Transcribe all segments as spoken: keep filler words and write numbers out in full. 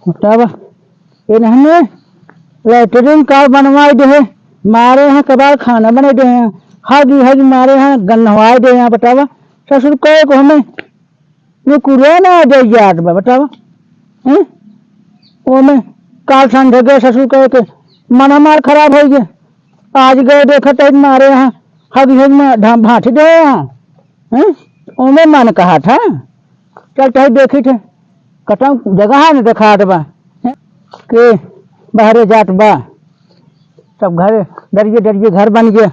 बतावा, इन्हने लैट्रिन का बनवाई दे है, मारे हैं कबाड़ खाना बनाई दे हैं, हगी हगी मारे हैं गन्हवाई दे हैं। बतावा, ससुर कहे को हमें नुकुरे ना दे जात बा। बतावा, हैं? ओमे काल संझ गए ससुर कहे के मन हमार खराब हो गए। आज गए देखत है मारे यहाँ हगी हगी में ढाम भाट दे यहाँ, हैं? ओमे मन कहा था, चल तही देखी थे, कतौ जगह न देखात बा, हैं? के बहरे जात बा, सब घर डरिए डरिए घर बन गए,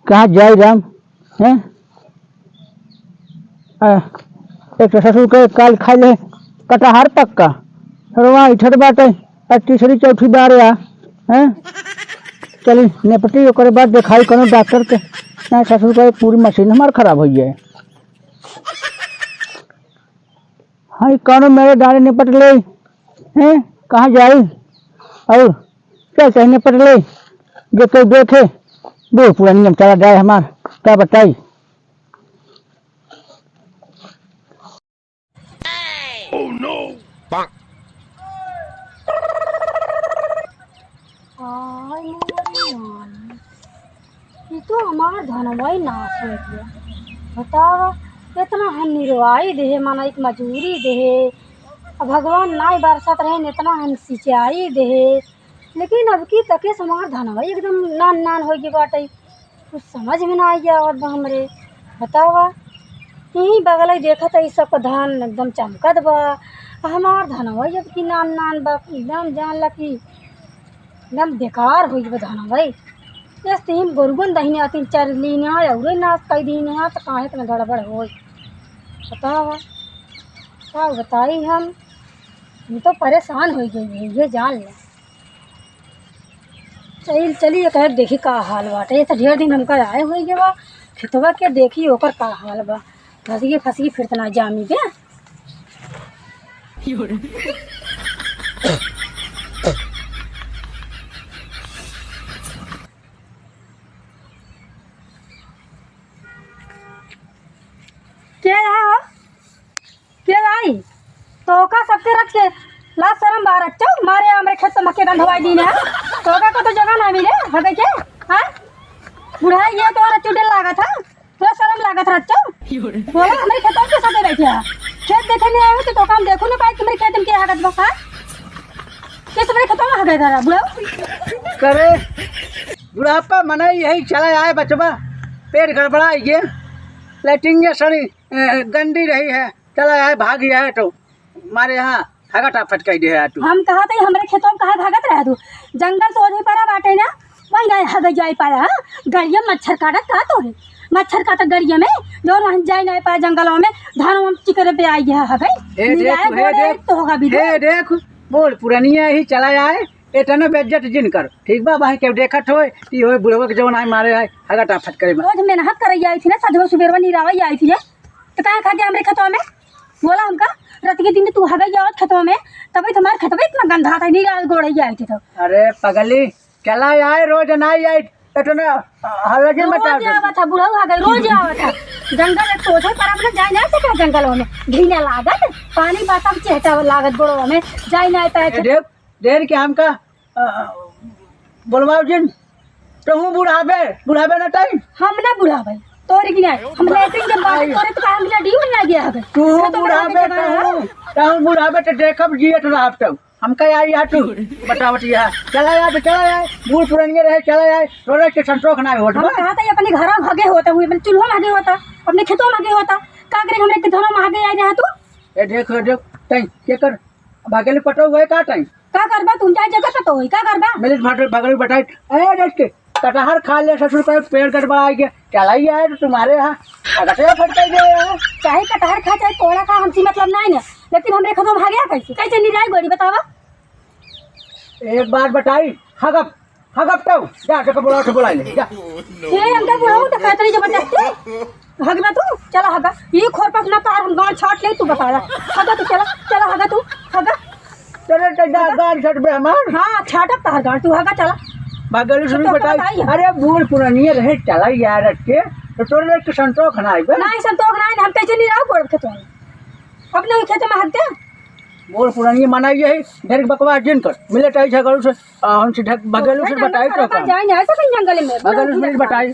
कहाँ जाई राम, हैं? आ, एक तो ससुर के काल खा ले कटहर पक्का, रोवा इठर बाटे, आ तीसरी चौथी बार आ, हैं? चली निपटी, ओकरे बाद देखाई कोनो डॉक्टर के, ना ससुर का पूरी मशीन हमार खराब हो जाए। हाँ, ई कौनो मेरे डाले निपट ले, हैं? कहाँ जाई? और चल, चाहे निपट ले, जे कोई देखे, बूढ़ पुरानी हम चला जाए हमार, क्या बताई? आय मोरे माई, ई तो हमार धनवा ही नाश हो गया। बतावा, इतना हम निरवाई देहे, माना एक मजूरी देहे। अब भगवान नाई बरसत रहे, इतना हम सिंचाई देहे, लेकिन अब की तके से हमार धनवा ही एकदम नान नान हो गई बाटे। कुछ समझ में ना आई आवत बा हमरे। बतावा, यही बगल ही देखत है, ई सबका धान एकदम चमकत बा, आ हमार धनवा जब कि नान नान बा, एकदम जान ला कि एकदम बेकार होइ बा धान भाई। यस तीन गोरुगन दहिने आतिन चर लीन है, अउरे नाश कई दीन है, तो काहे इतना गड़बड़ होई? बतावा, का बताई हम, हम तो परेशान हो गई है, ये जान ले। चल, चली, एक, एक देखी का हाल बाटे। ये तो ढेर दिन हमका आए होई गवा, खेतवा के देखी ओकर का हाल बा। फंसी फंसी फिरत ना जामी बे। के आए हो? के आई? तोका सबके रख के लाज शरम बा रच्चो, मारे हमरे खेत में के गंधवाई दीन है। तोका को तो जगह ना मिले, हगे के, हाँ? बुढ़ाई ये तोरा चुड़ैल लागत है, तोरा शरम लागत है रच्चो। बोला, हमरे खेतों के साथे बैठे है। खेत देखे नहीं आए हो तो तोका हम देखो ना पाए कि हमरे खेत में के हगत बा, हाँ? के सबरे खेतों में हगे रहा, बुढ़ाऊ? करे, बुढ़ापा मना यही चला आए बचबा, पेट गड़बड़ा ये, लैट्रिन ये सड़ी, ए, गंदी रही है। चला यार, भाग गया है तो मारे यहाँ हगटा फटकाई दे है तू। हम कहा थे हमरे खेतों में काहे भागत रहे तू? जंगल तो ओढ़े पड़ा बाटे ना, वही ना हग जाए पाया, हाँ? गड़िया मच्छर काटत का तो है? मच्छर काटत गड़िया में, जौन वहाँ जाए ना पाया जंगलों में, धान हम चिकरे पे आई गया है भाई। ए देख, निराए ए गोड़े देख, तो होगा भी ए देख। देख, बोल पुरनिया ही चला आए, एतनो बेइज्जत जिन कर, ठीक बा? भाई के देखत होए, ई होए बुढ़वा के जौन आए मारे आए, हगटा फटकाई में। रोज मेहनत करे आई थी ना, सजवा सुबेरवा निरावा आई थी ना, तो काहे खा के हमरे खेतवा में? बोला हमका, रात के दिन तू हगई आवत खेतवा में, तभी तुम्हारे खेतवा इतना गंधात है, नहीं गोड़े आई थी तो। अरे पगली, चला आए, रोज ना आई, इतना हलगी मचा रोज दे। आवत है, बुढ़ऊ हगई, रोज आवत है। जंगल में तोते पर अपने जाए ना सके जंगल में, घिना लागत, पानी बा तब चेहटा लागत गोड़वा में, जाए ना पाए। ए, देख, देर के हमका, अ, बोलवाओ जिन, तहूँ बुढ़ाबे, बुढ़ाबे ना टाइम। हम ना बुढ़ाबे, तोरी की ना, हम लेटरिन के बाहर आई। तोरे तो हम ना डीम ना गया हबे। तू तो बुढ़ाबे, बुढ़ाबे के जमाना तहूँ, है। तहूँ बुढ़ाबे तो देखब जियत रहब तो। हमका आई यहाँ तू, बतावत यहाँ। चला यार, चला यार, बूढ़ पुरनिया रहे, चला यार, तोरे के संतोष ना होत हम बा। कहा था ये अपने घर में हगे होता, हुए अपने चूल्हा में हगे होता, अपने खेतों में हगे होता, का करे हमरे के धनों में हगे आई रहा तू? ए देख, ए देख, तई, के कर, भागेली पटो हुए का टाइम? का करबा तुम? चाहे जगह पटो होई, का करबा? मिलित भाटे बगल में बैठाई। ए, देख के, कटहर खा ले ससुर का पेड़ गड़बड़ा आई के। चला ही आए तो तुम्हारे यहाँ। अगटे फटकाई दे यहाँ। चाहे कटहर खा, चाहे कोहड़ा खा, हमसे मतलब नहीं है। लेकिन हमरे खेतों में हगे कैसे? कैसे निराई गोड़ी बतावा? एक बात बताई, हगब, हगब तो, जा, जाके बुला, उठे बुला ले, जा। ए, हमका बुलाओ, तो कहत रही जबरदस्ती। हगबा तू, चला हगा। ये खोर पर ना तार हम गांड छाट ले, तू बता जा। हगा तू, चला, चला हगा तू, हगा। चले तो जा, गांड छाट बे हमार। हाँ, छाटब तार गांड, तू हगा, चला। भागलू सुनी तो बताई। बताई है। अरे बूढ़ पुरानिया रहे, चला यार रख के, तो तोरे लोग के संतोष ना आइबे। नहीं, संतोष ना आइबे, हम कैसे नहीं रहो गोड़ के तोरे। अपने खेत में हग दे। बूढ़ पुरानी मनाई यही, ढेर बकवास जिन कर, मिले टाई झगड़ू से, आ, हमसे ढक-, भगेलू से बताई तो का। जाए ना, ऐसा कहीं जंगल में, बगेलू से बताई।